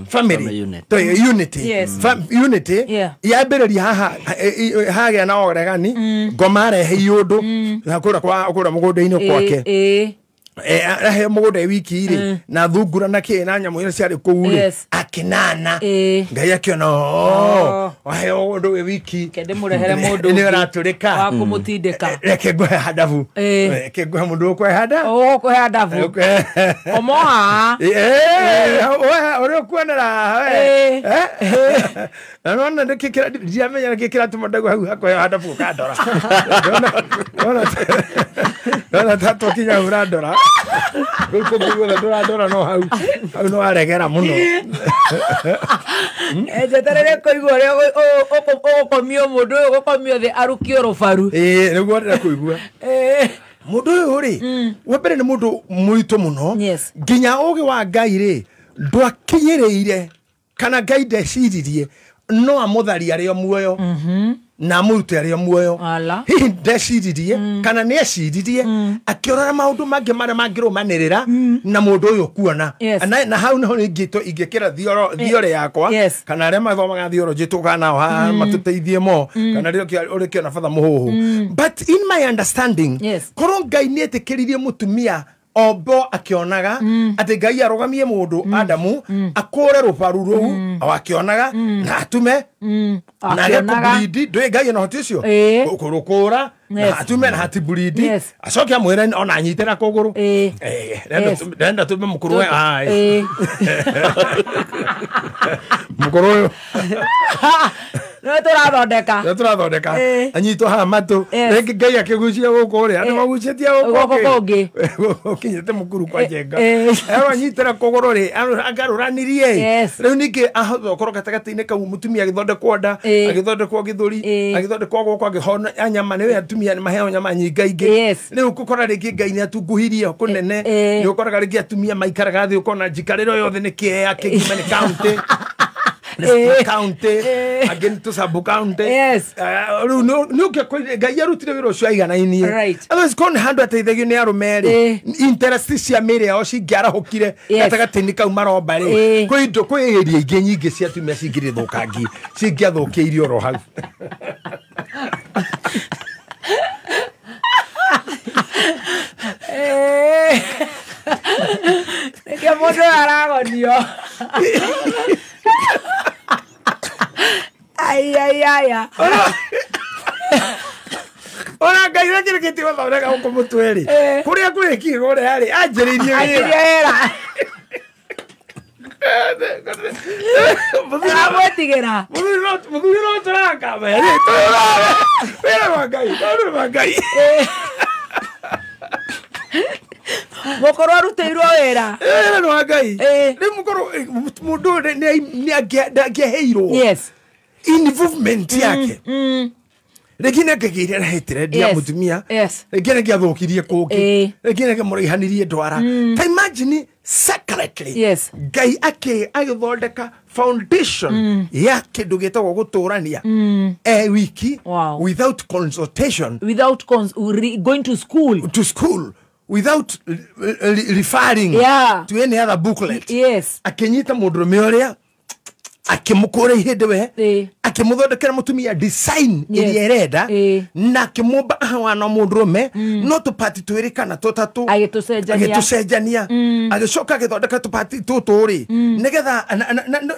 Family Family unit. Unity. Yes. Unity Yeah. yambĩrĩria haha hagĩa na ũregani ngoma arehe iũndũ kũrĩa kũrĩa mũgũnda-inĩ gwake. Ĩĩ. Arehe mũgũnda wiki rĩ na thungura na kĩ na nyamũ iria ciarĩ kũu rĩ Yes. akĩnana. Ĩĩ. Ngai akĩona Oh. waheo ũndũ wĩ wiki Reke ndĩmũrehere mũndũ nĩ ũngĩ ũratũrĩka wa kũmũtindĩka. Reke ngũhe handabu. Ĩĩ. Reke ngũhe mũndũ ũkũhe handa. Ũgũkũhe handabu. Omoha. Ũrĩa ũkuonera haha we. Na nona nĩkĩ ndiramenya nĩkĩ kĩratũma ndaigua hau hakuhĩ handabu ũkandora. Ndona ta twakinya hau ũrandora. Rĩu kũngĩ guothe ndũrandora no hau hau no waregera mũno. Njeterere kũigua ũrĩa ũgũkomio mũndũ ũyũ ũgũkomio thĩ arukio rũbaru. Ĩĩ nĩguo ndĩrenda kũigua. Mũndũ ũyũ rĩ wa mbere nĩ mũndũ mũritũ mũno. Yes. Nginya ũgĩ wa Ngai rĩ ndwakinyĩrĩire kana Ngai ndeciririe no amũtharie arĩ o muoyo na amũrute arĩ o muoyo. Ala. Hihi ndeciririe kana nĩ eciririe akĩrora maũndũ mangĩ marĩa mangĩrũmanĩrĩra na mũndũ ũyũ kuona. Yes. Na hau niho ingĩkĩra theory yakwa. Yes. Kana arĩa mathomaga theology tũkaga nao haha matũteithie mo kana rĩrĩa ũrĩkĩona batha mũhũhũ. But in my understanding, Yes. korwo Ngai nĩ etĩkĩririe mũtumia ombo akĩonaga atĩ Ngai arũgamie mũndũ Adamu akũre rũbaru rũu o akĩonaga na atume na age Akĩonaga. kũburindi ndũĩ Ngai ena ũhoti ũcio Ĩĩ. kũrũkũra na Yes. atume na hatiburindi Yes. acoke amwĩre ona anyitĩra kũgũrũ. Ĩĩ. Yes. Ndenda tume mũkũrũ we Ĩĩ. Mũkũrũ ũyũ Nĩwe tũrathondeka. nĩ tũrathondeka. Ĩĩ. Anyitwo haha matũ. Yes. Rĩngĩ Ngai akĩgucia gũkũ rĩ andũ Ĩĩ. magucĩtie gũkũ Gũkũ kũngĩ. ũkinyĩte mũkuru kwa njenga. Ĩĩ. Erwo anyitĩra kũgũrũ rĩ agarũranirie. Yes. Rĩu ningĩ ahota gũkorwo gatagatĩ-inĩ kau mũtumia agĩthondekwo nda Ĩĩ. agĩthondekwo gĩthũri Ĩĩ. agĩthondekwo guoko akĩhona nyama nĩwe atumia nĩ maheo nyama nyingaingĩ. Yes. Rĩu ũkũkora rĩngĩ Ngai nĩ atunguhirie kũnene. Ĩĩ. Nĩ ũkoraga rĩngĩ atumia maikaraga thĩ ũkona njikarĩro yothe nĩ kĩea kĩngima nĩ county nĩ county angĩ nĩ tũ sub county. Yes. Rĩu nĩ ũngĩakorire Ngai arutire wĩra ũcio aiganainie. Right. Otherwise korwo nĩ handũ ateithagio nĩ arũme rĩ Ĩĩ. interest cia mĩĩrĩ yao cingĩarahũkire Yes. gatagatĩ-inĩ kau maromba rĩ Ĩĩ. kwĩ indo kwĩ area ingĩ nyingĩ cia atumia cingĩrĩthũkangi cingĩathũkĩirio oro hau. Ĩĩ. Nĩkĩo mũndũ ũyũ aragonio. Ai ai ai. Ona Ngai ũrĩa gũthondeka gũkũ mũtwe rĩ Ĩĩ. kũrĩa kwĩkire ũrĩa rĩ anjĩrĩirie wĩra. Anjĩrĩrie wĩra. Aramwĩtigĩra. Mũthuri no tũrakamba rĩ wĩra wa Ngai tondũ wa Ngai. Mũkũrũ arutĩirwo wĩra. Wĩra nĩ wa Ngai. Ĩĩ. Rĩu mũkũrũ mũndũ ũyũ nĩ angĩaheirwo Yes. involvement yake rĩngĩ nĩ angĩgĩire na hatred ya Yes. mũtumia. Yes. Rĩngĩ nĩ angĩathũkirie kũngĩ. Ĩĩ. Rĩngĩ nĩ angĩamũraihanirie ndwara ta imagine secretly Yes. Ngai agĩthondeka foundation ya kĩndũ gĩtagwo gũtũrania e wiki Wow. without consultation Without going to school. To school without referring Yeah. to any other booklet. Yes. Akĩnyita mũndũrũme ũrĩa akĩmũkũra ihĩndĩ we Ĩĩ. akĩmũthondekera mũtumia design Yes. ĩrĩa ĩrenda Ĩĩ. na akĩmũmba ahana mũndũrũme no tũpati twĩrĩ kana tũtatũ Agĩtũcenjania. Agĩtũcenjania agĩcoka agĩthondeka tũpati tũtũ rĩ nĩgetha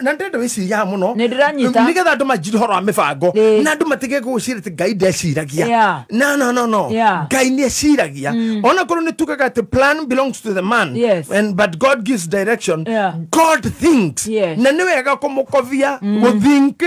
na ndĩrenda wĩciria haha mũno. Nĩ ndĩranyita. Nĩgetha andũ manjire ũhoro wa mĩbango Ĩĩ. na andũ matige gwĩciria atĩ Ngai ndeciragia. Yeah. No no no no. Yeah. Ngai nĩ eciragia ona korwo nĩ tugaga atĩ plan belongs to the man Yes. and but God gives direction. Yeah. God thinks. Yes. Na nĩ wega kũmũkovia gũthink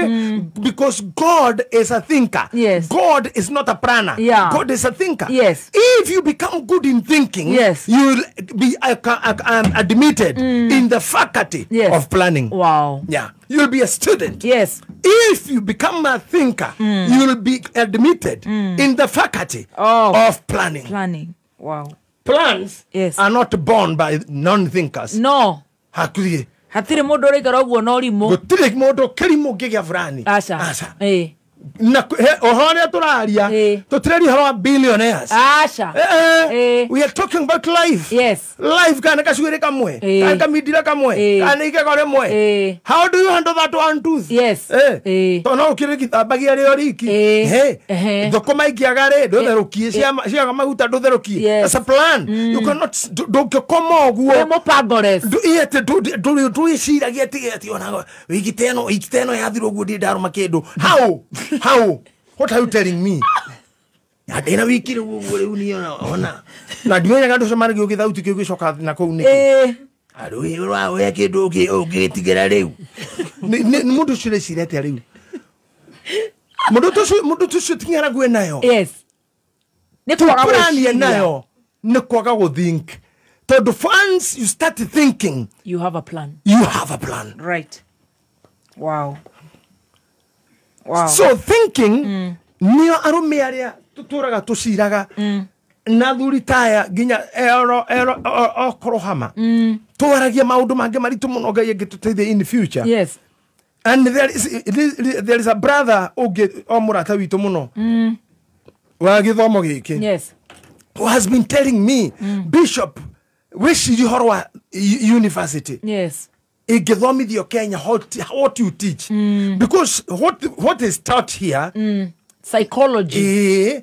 because God is a thinker. Yes. God is not a planner. Yeah. God is a thinker. Yes. If you become good in thinking, Yes. you will be admitted in the faculty Yes. of planning. Wow. Yeah. You'll be a student. Yes. If you become a thinker, you will be admitted in the faculty Oh. of planning. Planning. Wow. Plans Yes. are not born by non-thinkers. No. Hakuthire. Hatirĩ mũndũ ũraikara ũguo na ũrimũ. Gũtirĩ mũndũ kĩrimũ ngĩgĩa fulani. Aca. Aca. Ĩĩ. Na ũhoro ũrĩa tũraria, Ĩĩ. tũtirari ũhoro wa billionaires. Aca. Eh, Ĩĩ. we are talking about life. Yes. Life, kana gacuĩrĩ kamwe, Ĩĩ. kana kamindira kamwe, Ĩĩ. kana igego rĩmwe. Ĩĩ. How do you handle that one tooth? Yes. Eh. Ĩĩ. Tondũ no ũkĩrĩ gĩthambagia rĩo riki. Ĩĩ. Hey. Ehe. Thũkũma ingĩaga rĩ, ndũtherũkie. Ciaga maguta, ndũtherũkie. Yes. That's a plan. You cannot, ndũngĩkoma Wĩ ũguo. mũpango less. Ĩ atĩ ndwĩciragia atĩ ona wiki ta ĩno, wiki ta ĩno yathira ũguo ndirĩ ndarũma kĩndũ. How what are you telling me? Na ndĩna wiki rĩu ũguo rĩu niĩ ona na ndimenyaga andũ cemanagia ũgĩthauti kĩu gĩcoka na kũu nĩkĩ. Ĩĩ. Arũĩ rwawe kĩndũ ũngĩgĩtigĩra rĩu. Nĩ mũndũ ũcio ũreciria atĩa rĩu? Mũndũ ũcio ti ng'aragu ĩnayo. Yes, nĩ kwaga Tũrania gwĩciria. Nayo nĩ kwaga gũthink, tondũ once you start thinking, You have a plan. You have a plan. Right. Wow. So thinking nĩo arũme arĩa tũtũraga tũciraga na thuri taya nginya ero ero okorwo hama twaragia maũndũ mangĩ maritũ mũno. Ngai angĩtũteithia in the future. Yes. And there is a brother ũngĩ o mũrata witũ mũno wa gĩthomo gĩkĩ Yes. who has been telling me, "Bishop, wĩcirie ũhoro wa university Yes. ĩngĩthomithio Kenya, what you teach, because what is taught here Psychology. ĩĩ.